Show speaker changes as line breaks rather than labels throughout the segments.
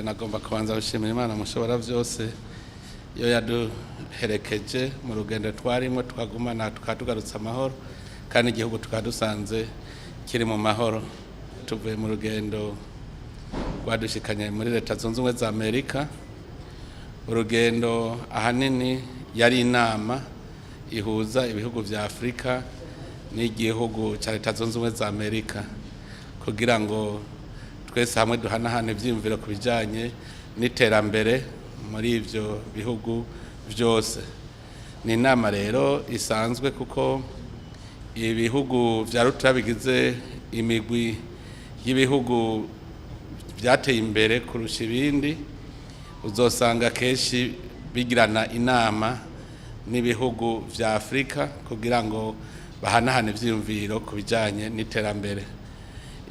Mbere nagomba kubanza gushimira Imana mushobora byose iyo yaduherekeje mu rugendo twarimo, tukagumana, tukaba tugarutse amahoro, kandi igihugu tukaba dusanze kiri mu mahoro. Tuvuye mu rugendo rwadushikanye muri Leta Zunze Ubumwe za Amerika. Urugendo ahanini yari inama ihuza ibihugu vya Afurika n'igihugu cya Leta Zunze Ubumwe za Amerika, kugira ngo twese hamwe duhanahane ivyiyumviro ku bijanye n'iterambere muri ivyo bihugu vyose. Ni inama rero isanzwe, kuko ibihugu vya rutura bigize imigwi y'ibihugu vyateye imbere kurusha ibindi, uzosanga kenshi bigirana inama n'ibihugu vya Afurika kugira ngo bahanahane ivyiyumviro ku bijanye n'iterambere.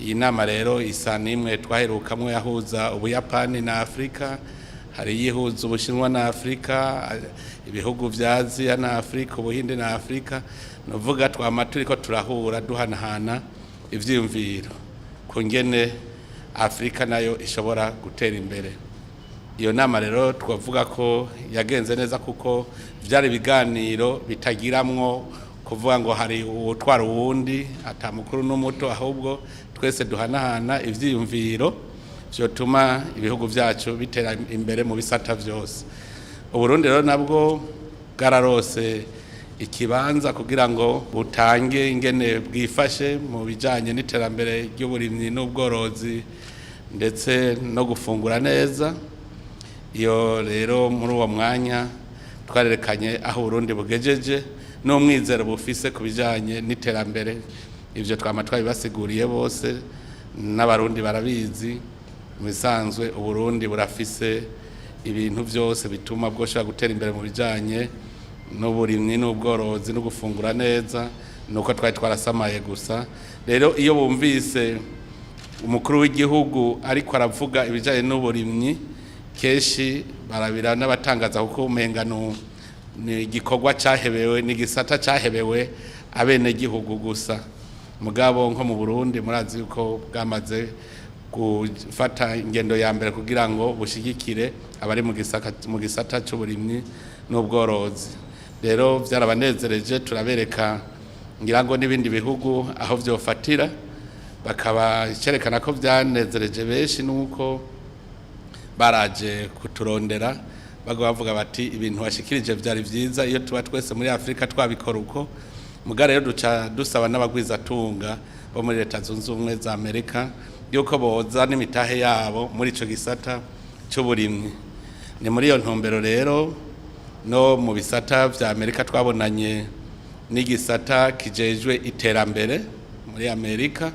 Iyi nama rero isa n'imwe twaherukamwo yahuza Ubuyapani na Afurika, hari iyihuza Ubushinwa na Afurika, ibihugu vya Aziya na Afurika, Ubuhinde na Afurika. Nuvuga twama turiko turahura, duhanahana ivyiyumviro ku ngene Afurika nayo ishobora gutera imbere. Iyo nama rero twavuga ko yagenze neza, kuko vyari ibiganiro bitagiramwo kuvuga ngo hari uwutwara uwundi, ata mukuru n'umuto, ahubwo twese duhanahana ivyiyumviro vyotuma ibihugu vyacu bitera imbere mu bisata vyose. Uburundi rero nabwo bwararose ikibanza kugira ngo butange ingene bwifashe mu bijanye n'iterambere ry'uburimyi n'ubworozi, ndetse no gufungura neza. Iyo rero muri uwo mwanya twarerekanye aho Uburundi bugejeje n'umwizero bufise ku bijanye n'iterambere. Ivyo twama twabibasiguriye bose, n'Abarundi barabizi. Mu bisanzwe Uburundi burafise ibintu vyose bituma bwoshobora gutera imbere mu bijanye n'uburimyi n'ubworozi no gufungura neza, nuko twari twarasamaye gusa. Rero iyo bumvise umukuru w'igihugu ariko aravuga ibijanye n'uburimyi, kenshi barabira n'abatangaza, kuko umenga ni igikorwa cyahebewe, ni igisata cyahebewe abenegihugu gusa. Mugabo nko mu Burundi murazi yuko bwamaze gufata ingendo ya mbere kugira ngo bushigikire abari mu gisata cy'uburimyi n'ubworozi. Rero byarabanezereje, turabereka ngira ngo n'ibindi bihugu aho vyofatira. Bakaba cerekana ko byanezereje benshi nuko baraje kuturondera, bagwa bavuga bati: "Ibintu washikirije vyari vyiza, iyo tuba twese muri Afrika twabikora uko." Muga rero duca dusaba n'abagwizatunga bo muri Leta Zunze Ubumwe za Amerika yuko boza n'imitahe yabo muri ico gisata c'uburimyi. Ni muri iyo ntumbero rero no mu bisata vya Amerika twabonanye n'igisata kijejwe iterambere muri Amerika.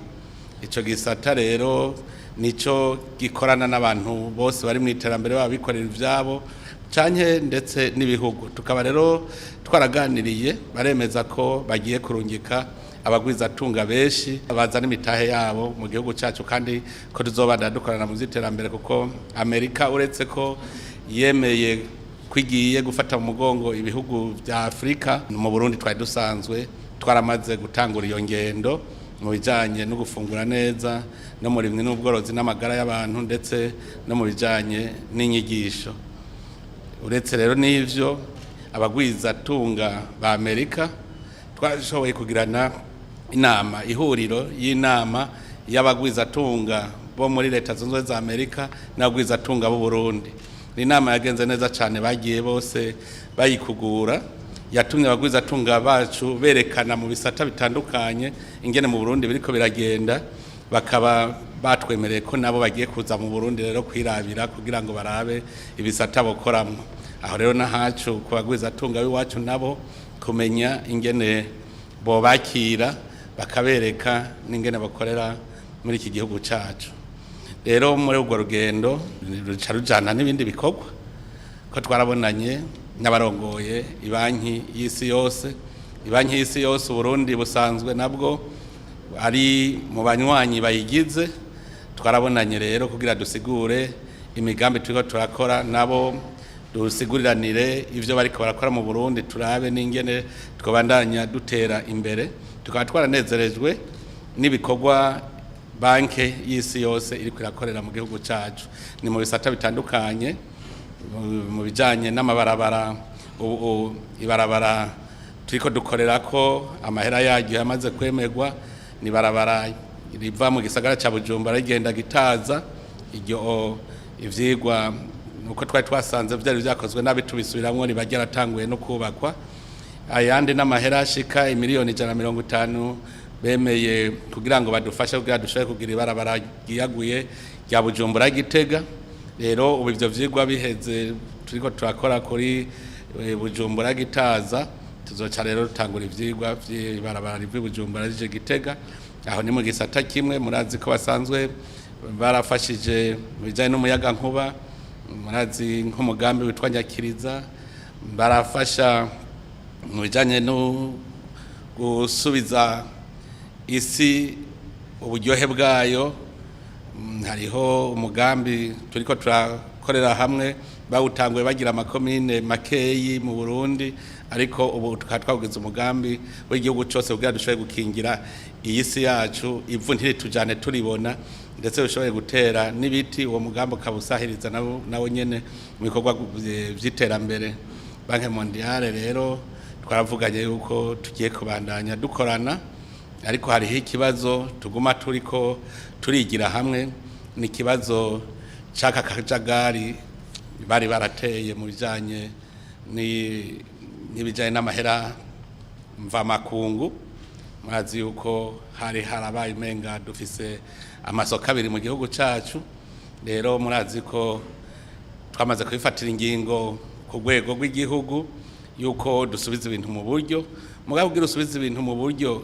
Ico gisata rero nico gikorana n'abantu bose bari mu iterambere, baba bikorera ivyabo canke ndetse n'ibihugu. Tukaba rero twaraganiriye, baremeza ko bagiye kurungika abagwizatunga benshi bazana imitahe yabo mu gihugu cyacu, kandi ko tuzobandanya dukorana mu vy'iterambere, kuko Amerika, uretse ko yemeye ko igiye gufata mu mugongo ibihugu vya Afurika, mu Burundi twari dusanzwe twaramaze gutangura iyo ngendo mu bijanye no gufungura neza, no mu burimyi n'ubworozi n'amagara y'abantu, ndetse no mu bijanye n'inyigisho. Uretse rero n'ivyo, abagwizatunga ba Amerika twashoboye kugirana inama, ihuriro y'inama y'abagwizatunga bo muri Leta Zunze Ubumwe za Amerika n'abagwizatunga b'u Burundi. Ni inama yagenze neza cyane, bagiye bose bayikugura. Yatumye abagwizatunga bacu berekana mu bisata bitandukanye ingene mu Burundi biriko biragenda, bakaba batwemereye ko nabo bagiye kuza mu Burundi rero kwirabira, kugira ngo barabe ibisata bokoramwo. Aho rero n'ahacu ku bagwizatunga b'iwacu nabo kumenya ingene bobakira, bakabereka n'ingene bakorera muri iki gihugu cacu. Rero muri urwo rugendo ruca rujana n'ibindi bikorwa, ko twarabonanye n'abarongoye Ibanki y'Isi Yose. Ibanki y'Isi Yose, Uburundi busanzwe nabwo ari mu banywanyi bayigize. Twarabonanye rero kugira dusigure imigambi turiko turakora nabo, dusiguriranire ivyo bariko barakora mu Burundi, turabe n'ingene twobandanya dutera imbere. Tukaba twaranezerejwe n'ibikorwa Banke y'isi yose iriko irakorera mu gihugu cacu. Ni mu bisata bitandukanye, mu bijanye n'amabarabara. Ubu ibarabara turiko dukorera ko amahera yaryo yamaze kwemerwa ni barabara riva mu gisagara ca Bujumbura rigenda Gitaza. Iryo ivyigwa nuko twari twasanze vyari vyakozwe nabi, tubisubiramwo, riba ryaratanguye no kubakwa. Ayandi n'amahera ashika imiliyoni 150 bemeye kugira ngo badufashe kugira dushobore kugira ibarabara ryiyaguye rya Bujumbura Gitega. Rero ubu ivyo vyigwa biheze, turiko turakora kuri Bujumbura Gitaza, tuzoca rero dutangura ivyigwa vy'ibarabara riva i Bujumbura rije Gitega. Aho ni mu gisata kimwe. Murazi ko basanzwe barafashije mu bijanye n'umuyagankuba, murazi nk'umugambi witwa Nyakiriza. Barafasha mu bijanye no gusubiza isi uburyohe bwayo. Hariho umugambi turiko turakorera hamwe, bawutanguye bagira amakomine makeyi mu Burundi, ariko ubu tukaba twawugize umugambi w'igihugu cose kugira dushobore gukingira iyi si yacu, ivu ntiritujane turibona, ndetse dushobore gutera n'ibiti. Uwo mugambi ukaba usahiriza nawo nyene mu bikorwa vy'iterambere. Banque Mondiale rero twaravuganye yuko tugiye kubandanya dukorana, ariko hariho ikibazo tuguma turiko turigira hamwe, ni ikibazo c'aka kajagari bari barateye mu bijanye n'ibijanye n'amahera mvamakungu. Murazi yuko hari harabaye umenga dufise amasoko abiri mu gihugu cacu. Rero murazi ko twamaze kubifatira ingingo ku rwego rw'igihugu yuko dusubiza ibintu mu buryo. Mugabo kugira usubize ibintu mu buryo,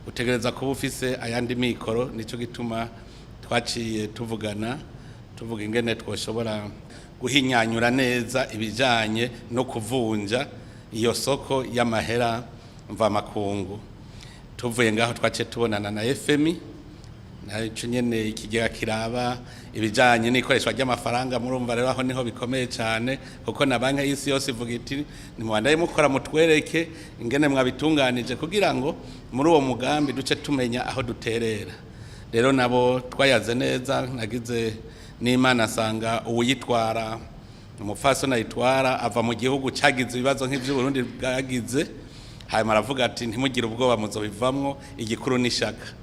utegereza kuba ufise ayandi mikoro. Nico gituma twaciye tuvugana, tuvuga ingene twoshobora guhinyanyura neza ibijanye no kuvunja iyo soko y'amahera mvamakungu. Tuvuye ngaho, twaciye tubonana na FMI, naco nyene ikigega kiraba ibijanye n'ikoreshwa ry'amafaranga. Murumva rero aho niho bikomeye cyane, kuko na Banki y'isi yose ivuga iti: "Nimubandaye mukora, mutwereke ingene mwabitunganije, kugira ngo muri uwo mugambi duce tumenya aho duterera." Rero nabo twayaze neza, nagize n'Imana asanga uwuyitwara, umupfasoni ayitwara, ava mu gihugu cagize ibibazo nk'ivy'Uburundi bwagize. Hanyuma aravuga ati: "Ntimugire ubwoba, muzobivamwo, igikuru n'ishaka."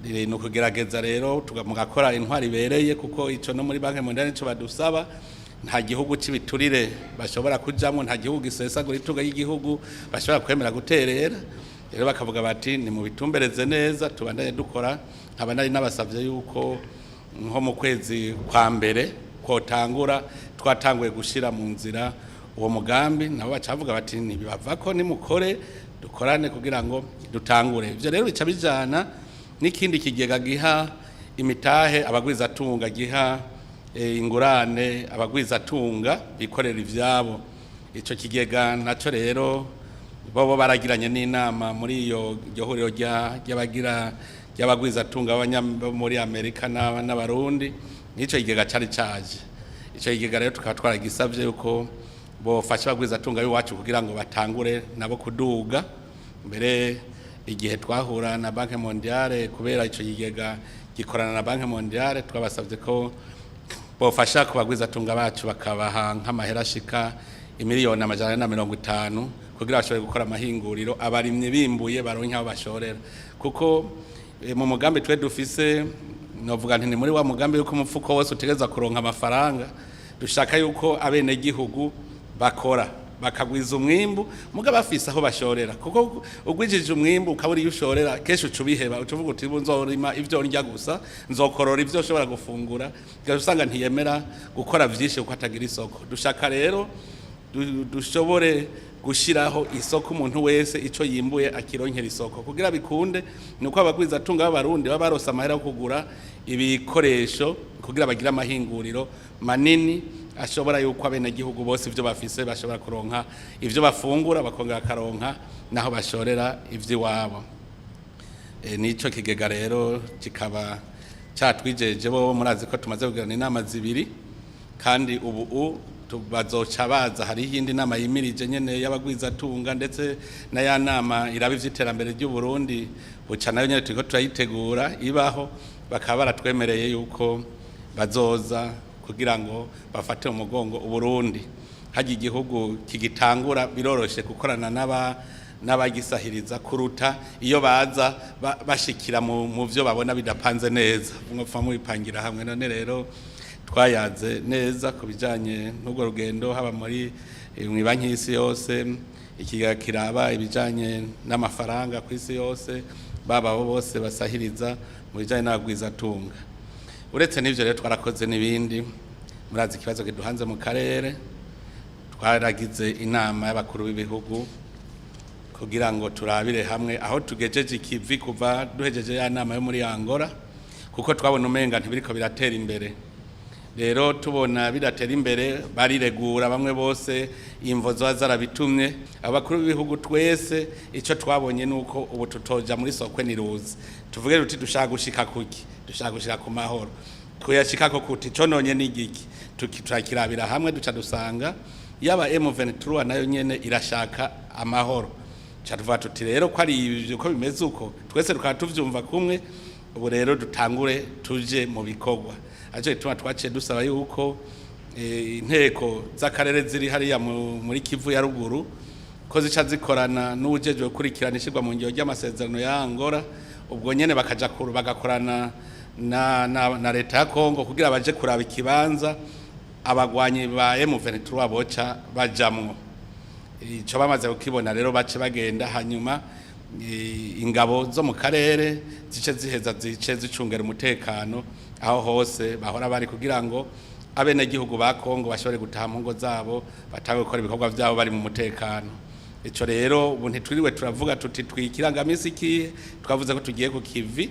Ni ukugerageza rero mugakora intwari ibereye, kuko ico no muri Banque Mondiale nico badusaba. Nta gihugu c'ibiturire bashobora kujamwo, nta gihugu gisesagura itunga y'igihugu bashobora kwemera guterera. Rero bakavuga bati: "Ni mu bitumbereze neza, tubandanye dukora." Nkaba nari nabasavye yuko nko mu kwezi kwa mbere kotangura twatanguye gushira mu nzira uwo mugambi. Nabo bacavuga bati: "Ntibibavako, nimukore, dukorane kugira ngo dutangure." Ivyo rero bica bijana n'ikindi kigega giha imitahe abagwizatunga, giha ingurane abagwizatunga bikorera ivyabo. Ico kigega naco rero bobo baragiranye n'inama muri iyo iryo huriro ry'abagira ry'abagwizatunga bo muri Amerika n'Abarundi, n'ico kigega cari caje. Ico kigega rero tukaba twaragisavye yuko bofasha abagwizatunga b'iwacu kugira ngo batangure nabo kuduga. Mbere igihe twahura na Banque Mondiale, kubera ico kigega gikorana na Banque Mondiale, twabasavye ko bofasha ku bagwizatunga bacu, bakabaha nk'amahera ashika imiliyoni 450 kugira bashobore gukora amahinguriro, abarimyi bimbuye baronke aho bashorera. Kuko mu mugambi twe dufise, novuga nti ni muri wa mugambi yuko umufuko wose utegereza kuronka amafaranga. Dushaka yuko abenegihugu bakora bakagwiza umwimbu, muga bafise aho bashorera, kuko ugwijije umwimbu ukabura iyo ushorera, kenshi uca ubiheba, uca uvuga uti: "Nzorima ivyo ndya gusa, nzokorora ivyo ushobora gufungura." Ugaca usanga ntiyemera gukora vyinshi kuko atagira isoko. Dushaka rero dushobore gushiraho isoko, umuntu wese ico yimbuye akironkera isoko. Kugira bikunde, nuko abagwizatunga b'Abarundi baba barose amahera yo kugura ibikoresho kugira bagire amahinguriro manini ashobora yuko abenegihugu bose ivyo bafise bashobora kuronka ivyo bafungura, bakongera bakaronka naho bashorera ivy'iwabo. Nico kigega rero kikaba catwijeje. Bo murazi ko tumaze kugirana inama zibiri, kandi ubu bazoca baza. Hariho iyindi nama yimirije nyene y'abagwizatunga, ndetse na ya nama iraba ivy'iterambere ry'u Burundi, buca nayo nyene turiko turayitegura ibaho. Bakaba baratwemereye yuko bazoza kugira ngo bafate umugongo Uburundi. Hajya igihugu kigitangura biroroshe gukorana n'abagisahiriza kuruta iyo baza bashikira mu byo babona bidapanze neza, mwopfa mubipangira hamwe. None rero twayaze neza ku bijanye n'urwo rugendo, haba muri mw'ibanki y'isi yose, ikigega kiraba ibijanye n'amafaranga ku isi yose, baba abo bose basahiriza mu bijanye n'abagwizatunga. Uretse n'ivyo rero, twarakoze n'ibindi. Murazi ikibazo kiduhanze mu karere. Twaragize inama y'abakuru b'ibihugu kugira ngo turabire hamwe aho tugejeje ikivi kuva duhejeje ya nama yo muri Angola, kuko twabona umenga ntibiriko biratera imbere. Rero tubona bidatera imbere, bariregura bamwe bose imvo ziba zarabitumye. Abakuru b'ibihugu twese icyo twabonye ni uko ubu tutoja muri sokwe niruzi, tuvuge tuti dushaka gushika kuki? Dushaka gushika ku mahoro, tuyashikako kuti? Cononye n'igiki? Turakirabira hamwe, duca dusanga yaba M23 nayo nyene irashaka amahoro. Ca tuvuga tuti rero ko ari ivyo, ko bimeze uko, twese tukaba tuvyumva kumwe, ubu rero dutangure tuje mu bikorwa. Aco gituma twaciye dusaba yuko inteko z'akarere ziri hariya muri Kivu ya ruguru ko zica zikorana n'uwujejwe gukurikirana ishyirwa mu ngiro ry'amasezerano ya Angola, ubwo nyene bakaja bagakorana na leta ya Kongo kugira baje kuraba ikibanza abagwanyi ba M23 boca bajamwo. Ico bamaze kukibona rero, bace bagenda, hanyuma ingabo zo mu karere zice ziheza zice zicungera umutekano aho hose bahora bari, kugira ngo abenegihugu ba Kongo bashobore gutaha mu ngo zabo, batange gukora ibikorwa vyabo bari mu mutekano. Ico rero ubu ntitwiriwe turavuga tuti twikirangamisi ikihe. Twavuze ko tugiye ku kivi,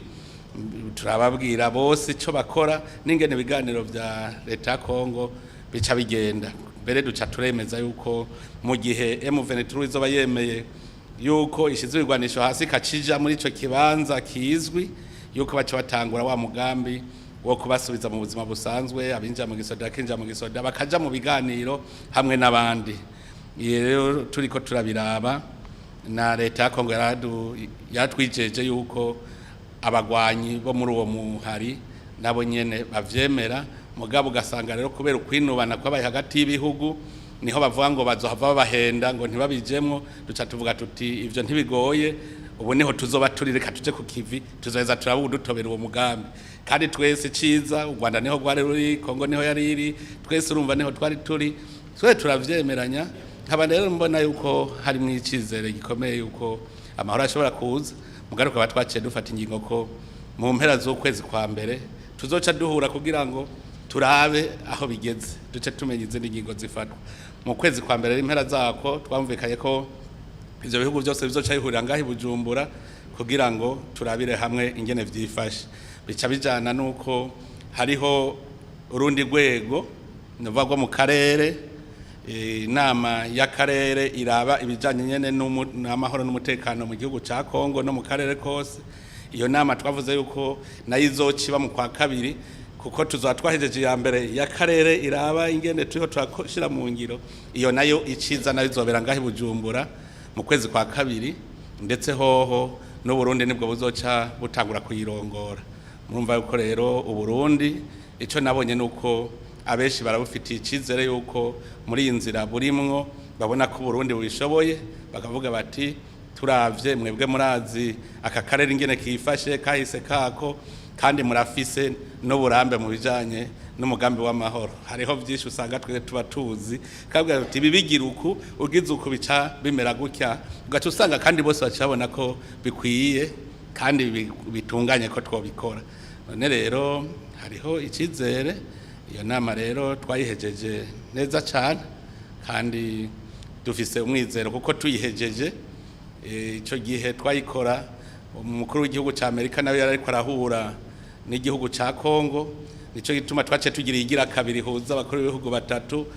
turababwira bose ico bakora n'ingene ibiganiro vya leta ya Kongo bica bigenda. Mbere duca turemeza yuko mu gihe M23 izoba yemeye yuko ishize ibigwanisho hasi ikakija muri ico kibanza kizwi, yuko baca batangura wa mugambi wo kubasubiza mu buzima busanzwe, abinjira mu gisoda bakinjira mu gisoda, bakaja mu biganiro hamwe n'abandi. Iyo rero turiko turabiraba, na leta ya Kongo yaratwijeje yuko abagwanyi bo muri uwo muhari nabo nyene bavyemera. Mugabo ugasanga rero kubera ukwinubana kwabaye hagati y'ibihugu, niho bavuga ngo bazohava babahenda ngo ntibabijemwo. Duca tuvuga tuti ivyo ntibigoye, ubu niho tuzoba turi, reka tuje ku kivi, tuzoheza turaba udutobera uwo mugambi. Kandi twese ciza, u Rwanda niho rwari ruri, Kongo niho yari iri, twese urumva niho twari turi, twese turavyemeranya. Nkaba rero mbona yuko harimwo icizere gikomeye yuko amahoro ashobora kuza. Mugabo tukaba twaciye dufata ingingo ko mu mpera z'ukwezi kwa mbere tuzoca duhura kugira ngo turabe aho bigeze, duce tumenya izindi ngingo zifatwa mu kwezi kwa mbere. Impera zako twumvikanye ko ivyo bihugu byose bizoca bihurira ngaho i Bujumbura kugira ngo turabire hamwe ingene vyifashe. Bica bijana nuko hariho urundi rwego nuvuga rwo mu karere, inama y'akarere iraba ibijanye nyene n'amahoro n'umutekano mu gihugu ca Kongo no mu karere kose. Iyo nama twavuze yuko nayo izociba mu kwa kabiri, kuko tuzoba twahejeje iya mbere y'akarere iraba ingene turiho turashira mu ngiro. Iyo nayo iciza nayo izobera ngaho i Bujumbura mu kwezi kwa kabiri, ndetse hoho n'Uburundi nibwo buzoca butangura kuyirongora. Murumva yuko rero Uburundi, ico nabonye nuko abenshi barabufitiye icizere yuko muri iyi nzira burimwo, babona ko Uburundi bubishoboye, bakavuga bati turavye mwebwe murazi aka karere ingene kifashe kahise kako, kandi murafise n'uburambe mu bijanye n'umugambi w'amahoro. Hariho vyinshi usanga twe tuba tuzi, kabwira tuti ibi bigira uku, ugize uku bica bimera gutya, ugaca usanga kandi bose baca babona ko bikwiye kandi bitunganye ko twobikora. None rero hariho icizere. Iyo nama rero twayihejeje neza cane, kandi dufise umwizero kuko tuyihejeje, ico gihe twayikora umukuru w'igihugu ca Amerika nawe yari ariko arahura n'igihugu ca Kongo. Nico gituma twaciye tugira igira kabiri huza abakuru b'ibihugu batatu,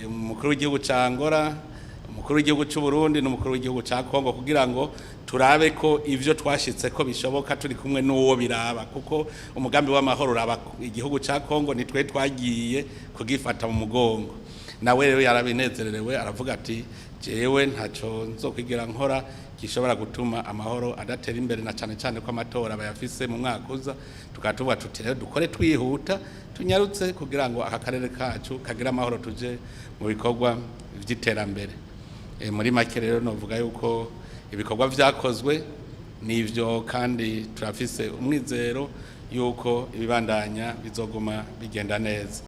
umukuru w'igihugu ca Angola, umukuru w'igihugu c'u Burundi n'umukuru w'igihugu ca Kongo, kugira ngo turabe ko ivyo twashitse ko bishoboka turi kumwe n'uwo biraba, kuko umugambi w'amahoro uraba igihugu ca Kongo, nitwe twagiye kugifata mu mugongo. Nawe rero yarabinezererewe, aravuga ati jewe ntaco nzokwigira nkora. gishobora gutuma amahoro adatera imbere, na cane cane ko amatora bayafise mu mwaka uza. Tukaba tuvuga tuti rero dukore twihuta, tunyarutse, kugira ngo aka karere kacu kagire amahoro, tuje mu bikorwa vy'iterambere. Muri make rero novuga yuko ibikorwa vyakozwe nivyo, kandi turafise umwizero yuko ibibandanya bizoguma bigenda neza.